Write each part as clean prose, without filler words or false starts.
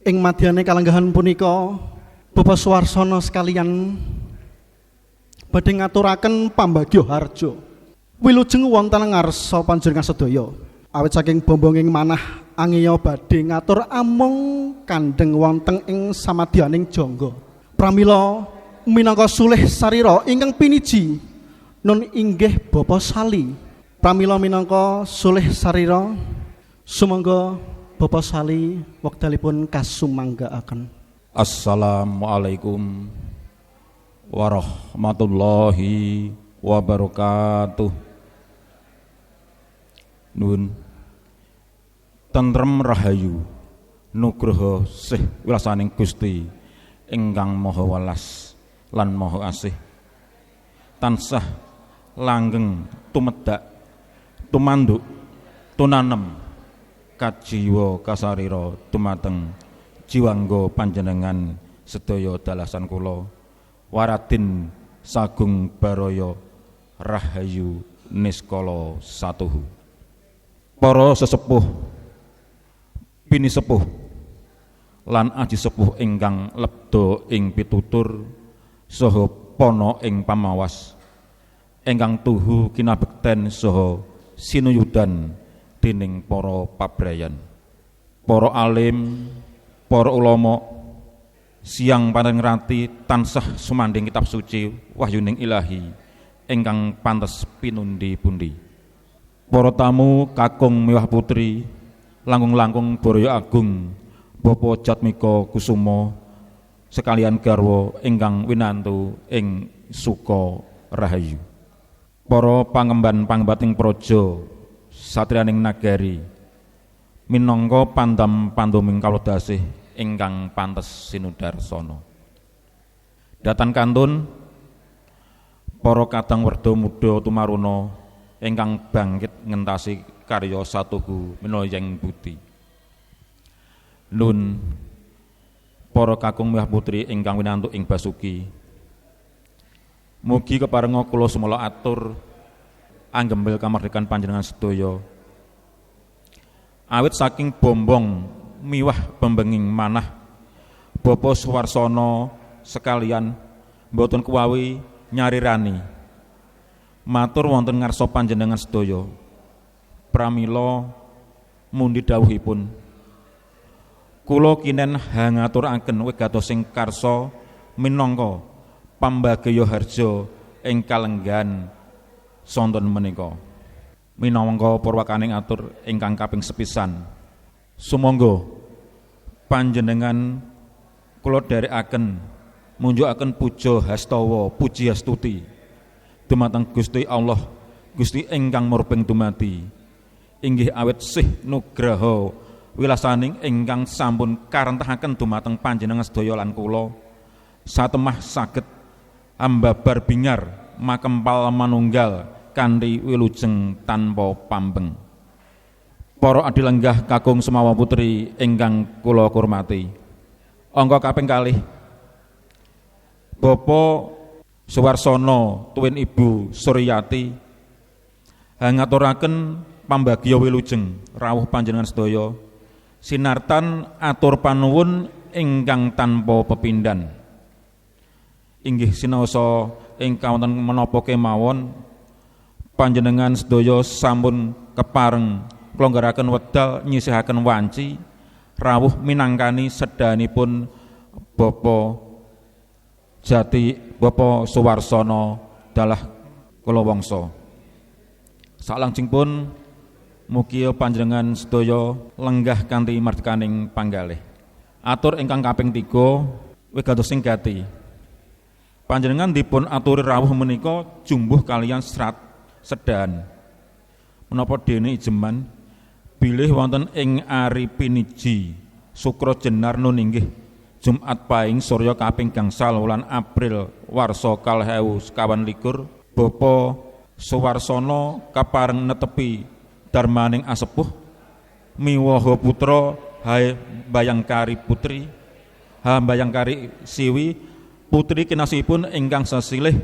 Ing madyane kalenggahan punika Bapak Suwarsono sekalian badhe ngaturaken pambagya harja. Wilujeng wonten ngarsa panjenengan sedaya. Awit saking bombonging manah angeya badhe ngatur amung kandheng wonten ing samadyaning jangga. Pramila minangka sulih sarira ingkang piniji nun inggih Bapa Sali. Pramila minangka sulih sarira sumangga Bapa Sali wekdalipun kasumanggaaken. Assalamualaikum warahmatullahi wabarakatuh. Nun tentrem rahayu nugroho sih wilasaning Gusti ingkang maha welas lan maha asih, tansah langgeng tumedak tumanduk tunanem kajiwa kasarira dumateng jiwangga panjenengan sedaya dalasan kula waradin sagung baraya rahayu niskala satuhu. Para sesepuh pinisepuh lan aji sepuh ingkang lebda ing pitutur saha pana ing pamawas ingkang tuhu kinabekten saha sinuyudan dening para pabrayan, para alim, para ulama, siang paring rati tansah sumandhing kitab suci wahyuning ilahi ingkang pantes pinundi-pundi. Para tamu kakung miwah putri langkung-langkung baraya agung Bapak Jatmiko Kusumo sekalian garwa ingkang winantu ing suka rahayu. Para pangemban pangbating praja satriyaning nagari minangka pandam panduming kawula ingkang pantes sinudarsana. Datan kantun para kadang werda muda tumaruna ingkang bangkit ngentasi karya satuhu minoyeng budi. Nun para kakung miwah putri ingkang winantu ing basuki, mugi keparenga kula sumala atur anggembel kamardikan panjenengan sedaya. Awit saking bombong miwah bembenging manah Bapak Suwarsono sekalian mboten kuwawi nyarirani matur wonten ngarsa panjenengan sedaya. Pramila mundi dawuhipun kula kinen hangaturaken wegatosing karsa minangka pambagya harja ing kalenggahan sonten menika. Minangka purwakaning atur ingkang kaping sepisan, sumangga panjenengan kula dherekaken munjukaken puja hastawa puji hastuti dumateng Gusti Allah, Gusti ingkang murbeng dumadi, inggih awit sih nugraha wilasaning ingkang sampun karentahaken dumateng panjenengan sedaya lan kula satemah saged ambabar bingar makempal manunggal kanthi wilujeng tanpa pambeng. Para adilenggah kakung semawa putri ingkang kula hormati, angka kaping kalih Bapak Suwarsono tuwin Ibu Suryati hangaturaken pambagya wilujeng rawuh panjenengan sedaya sinartan atur panuwun ingkang tanpa pepindhan. Inggih sinaosa ingkang wonten menapa kemawon panjenengan sedaya sampun kepareng klonggaraken wedal nyisihaken wanci rawuh minangkani sedanipun Bapak Jati Bapak Suwarsono dalah kula wangsa. Saklajengipun mugi panjenengan sedaya lenggah kanthi mardikaning panggalih. Atur ingkang kaping 3 wigatosing gati. Panjenengan dipun aturi rawuh menika jumbuh kalian serat sedan. Menapa dene ijeman bilih wonten ing ari piniji Sukra Jenar nun inggih Jumat Paing surya kaping gangsal wulan April warsa 2021 Bapak Suwarsono kapareng netepi darmaning asepuh miwaha putra hae Bayangkari putri ha Bayangkari siwi putri kinasihipun ingkang sesilih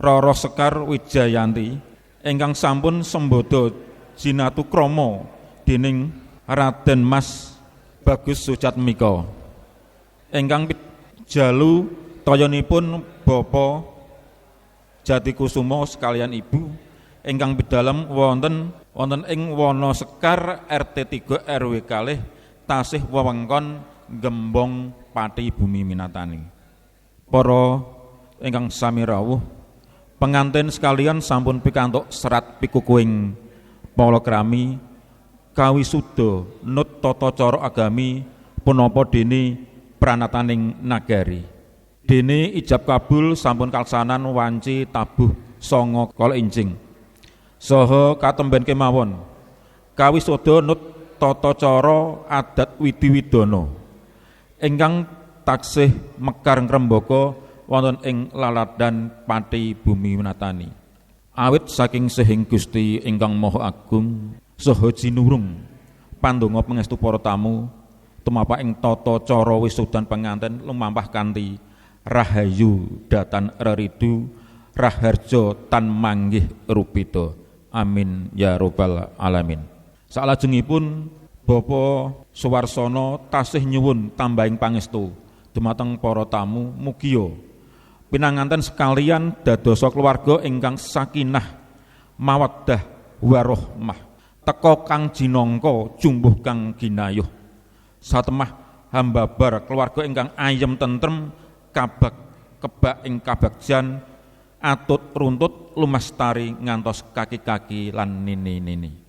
Roro Sekar Wijayanti ingkang sampun sembodo jinatu krama dening Raden Mas Bagus Sujatmika. Ingkang jalu toyonipun Bapak Jatikusumo sekalian Ibu ingkang pidalem wonten wonten ing Wana Sekar RT 3 RW kalih tasih wewengkon Gembong Pati Bumi Minatani. Para ingkang sami rawuh, pengantin sekalian sampun pikantuk serat pikukuhing palakrami kawisuda nut tata cara agami punapa dene pranataning nagari. Dene ijab kabul sampun kalsanan wanci tabuh sanga kala injing. Saha katemben kemawon kawisuda nut tata cara adat widi-widana ingkang taksih mekar ngrembaka wonten ing laladan Pati Bumi Winatani. Awit saking sehing Gusti ingkang Maha Agung saha jinurung pandonga pangestu para tamu tumapak ing tata cara wisudan penganten lumampah kanthi rahayu datan reridu raharja tan manggih rupita. Amin ya robbal alamin. Salajengipun Bapak Suwarsono tasih nyuwun tambahing pangestu dumateng para tamu, mugia pinanganten sekalian dadosa keluarga ingkang sakinah mawaddah warohmah, teka kang jinangka jumbuh kang ginayuh, satemah hambabar keluarga ingkang ayem tentrem kabak kebak ing kabagjan atut runtut lumastari ngantos kaki-kaki lan nini-nini.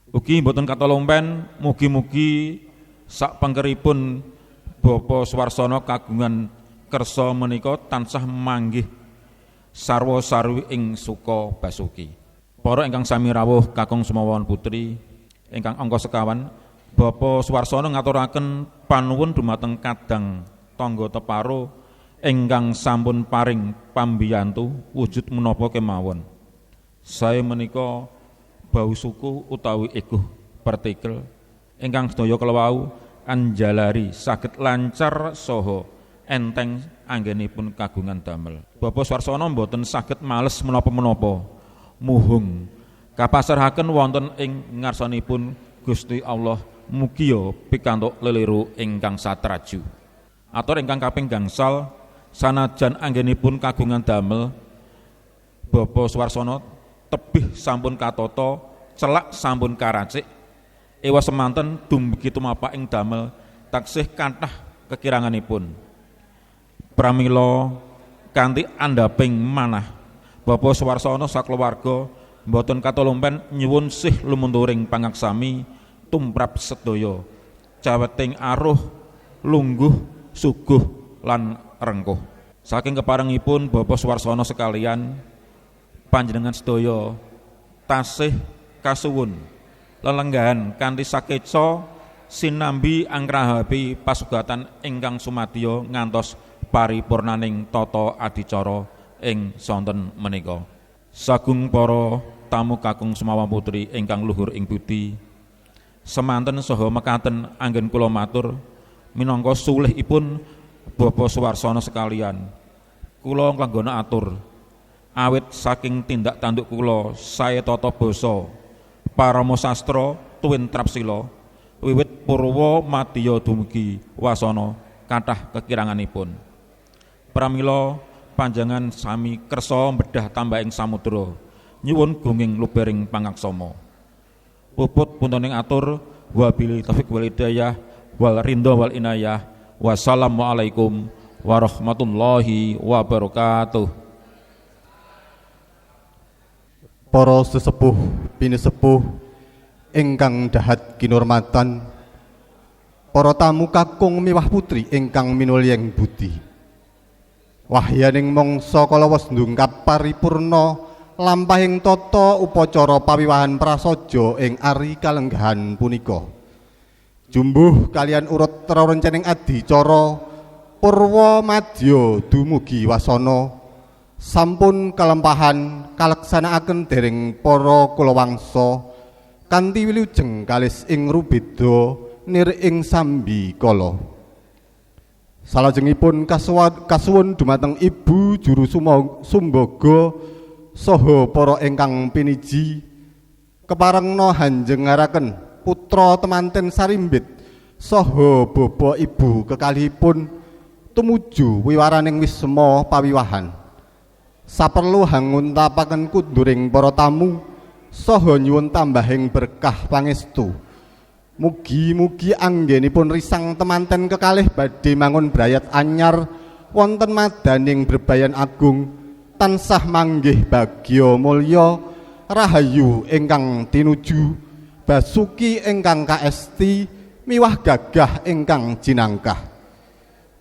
Ugi mboten katolompen mugi-mugi sak pangkeripun Bapak Suwarsono kagungan kersa menika tansah manggih sarwa sarwi ing suka basuki. Para ingkang sami rawuh kakung sumawon putri ingkang angka sekawan, Bapak Suwarsono ngaturaken panuwun dumateng kadang tangga teparo ingkang sampun paring pambiyantu wujud menapa kemawon. Sae menika bau suku utawi ego partikel ingkang sedaya kelawau anjalari saged lancar saha enteng anggenipun kagungan damel. Bapak Suwarsono mboten saged males menapa-menapa muhung kapasrahaken wonten ing ngarsanipun Gusti Allah, mugia pikantuk leliru ingkang satraju. Atur ingkang kaping gangsal, sanajan anggenipun kagungan damel Bapak Suwarsono tebih sampun katata, celak sampun karacik, ewa semanten dumugi tumapak ing damel taksih kathah kekiranganipun. Pramila kanthi andhaping manah Bapak Suwarsono sakeluarga mboten katolompen nyuwun sih lumunturing pangaksami tumrap sedaya caweting aruh lungguh suguh lan rengkuh. Saking keparengipun Bapak Suwarsono sekalian panjenengan sedaya tasih kasuwun lelenggahan kanthi sakeca sinambi angkrahapi pasugatan ingkang sumadya ngantos paripurnaning tata adicara ing sonten menika. Sagung para tamu kakung sumawang putri ingkang luhur ing budi, semanten saha mekaten anggen kula matur minangka sulihipun Bapak Suwarsono sekalian. Kula nglanggana atur awit saking tindak tanduk kula sae tata basa parama sastra tuwin trapsila wiwit purwa madya dumugi wasana kathah kekiranganipun. Pramila panjenengan sami kersa bedah tambahing samudra nyuwun gunging lubering pangaksama. Puput puntening atur, wabillahi taufik wal hidayah wal ridho wal inayah. Wassalamualaikum warahmatullahi wabarakatuh. Para sesepuh pinesepuh ingkang dahat kinurmatan, para tamu kakung miwah putri ingkang minulyeng budi. Wahyaning mangsa kala wis ndungkap paripurna lampahing tata upacara pawiwahan prasaja ing ari kalenggahan punika. Jumbuh kalian urut rerencaning adicara purwa madya dumugi wasana sampun kalempahan kaleksanakaken dening para kulawangsa kanthi wilujeng kalis ing rubeda nir ing sambikala. Salajengipun kasuwun dumateng Ibu Juru Sumbaga saha para ingkang piniji keparengna hanjengaraken putra temanten sarimbit Saha bapa ibu kekalihipun tumuju wiwaraning wisma pawiwahan. Saperlu hanguntapaken kunduring para tamu saha nyuwun tambahing berkah pangestu. Mugi-mugi anggenipun risang temanten kekalih badhe mangun brayat anyar wonten madaning Brebayan Agung tansah manggih bagya mulya rahayu ingkang tinuju basuki ingkang kaesti miwah gagah ingkang jinangkah.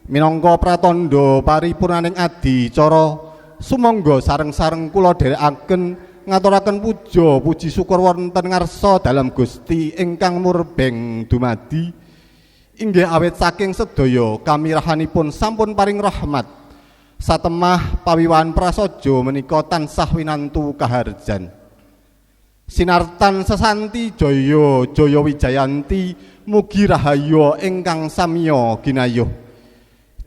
Minangka pratandha paripurnaning adicara sumangga sareng-sareng kula dherekaken ngaturaken puja puji syukur wonten ngarsa dalem Gusti ingkang murbeng dumadi inggih awit saking sedaya kamirahanipun sampun paring rahmat satemah pawiwahan prasaja menika tansah winantu kaharjan. Sinartan sesanti jaya jaya wijayanti mugi rahayu ingkang samya ginayuh.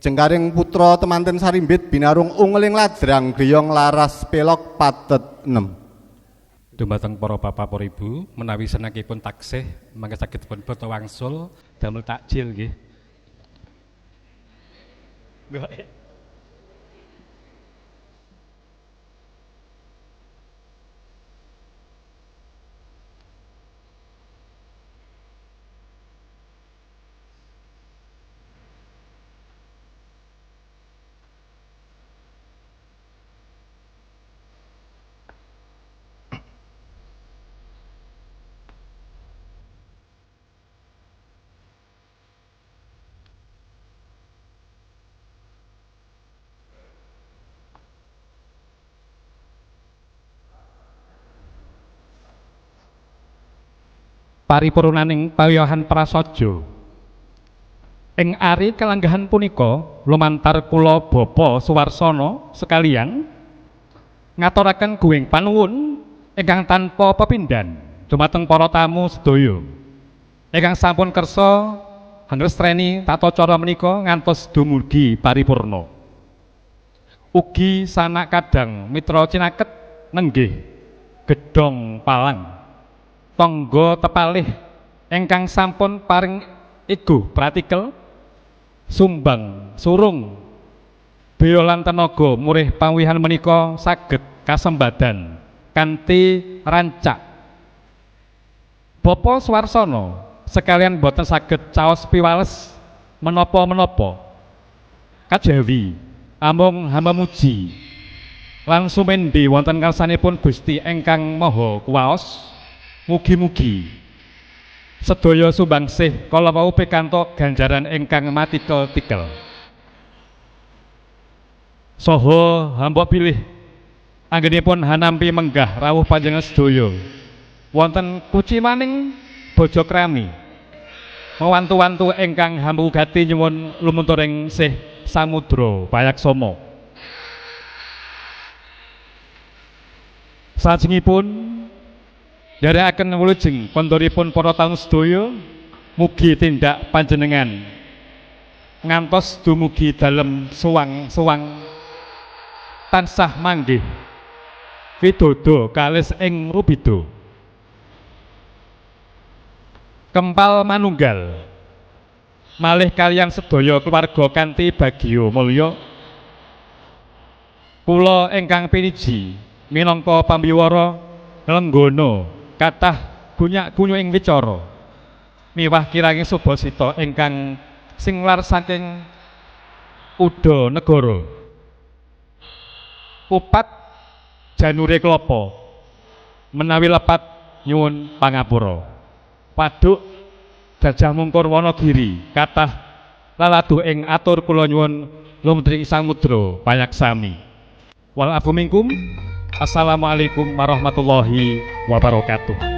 Jengkaring putra temanten sarimbit binarung ungeling ladrang griyong laras pelok patet 6. Dumateng para bapak para ibu menawi senangipun taksih mangke saged dipun bata wangsul damel takjil nggih. Paripurnaning pawiwahan prasaja. Ing ari kalanggahan punika lumantar kula Bapa Suwarsono sekalian ngaturaken guwing panuwun ingkang tanpa pepindhan dumateng para tamu sedaya ingkang sampun kersa ngrestreni tata cara menika ngantos dumugi paripurna. Ugi sanak kadang mitra cinaket nenggih gedhong palang tangga tepalih ingkang sampun paring ego pratikel sumbang surung beya lan tenaga murih pawihan menika saged kasembadan kanthi rancak. Bapa Suwarsono sekalian boten saged caos piwales menapa-menapa kajawi amung hamamuji lan sumendhe wonten ngarsanipun Gusti ingkang Maha Kuwaos. Mugi-mugi sedaya sumbangsih kala wau pikantuk ganjaran ingkang matikel-tikel. Saha hamba bilih anggenipun hanampi menggah rawuh panjenengan sedaya wonten kucimaning Bojogrami mawantu-wantu ingkang hamugati nyuwun lumunturing sih samudra payaksama. Salajengipun nderekaken wilujeng kondoripun para tamu sedaya mugi tindak panjenengan ngantos dumugi dalem suwang-suwang tansah manggih widodo kalis ing rubida kempal manunggal malih kaliyan sedaya keluarga kanthi bagya mulya. Kula ingkang piniji minangka pambiwara nglenggana kathah gunyak-gunyu ing wicara miwah kirangi subasita ingkang singlar saking uda negara kupat janure klapa menawi lepat nyuwun pangapura paduk Gajah Mungkur Wanagiri kathah laladu ing atur kula nyuwun lumtring samudra payaksami. Wal afu minkum. Assalamualaikum warahmatullahi wabarakatuh.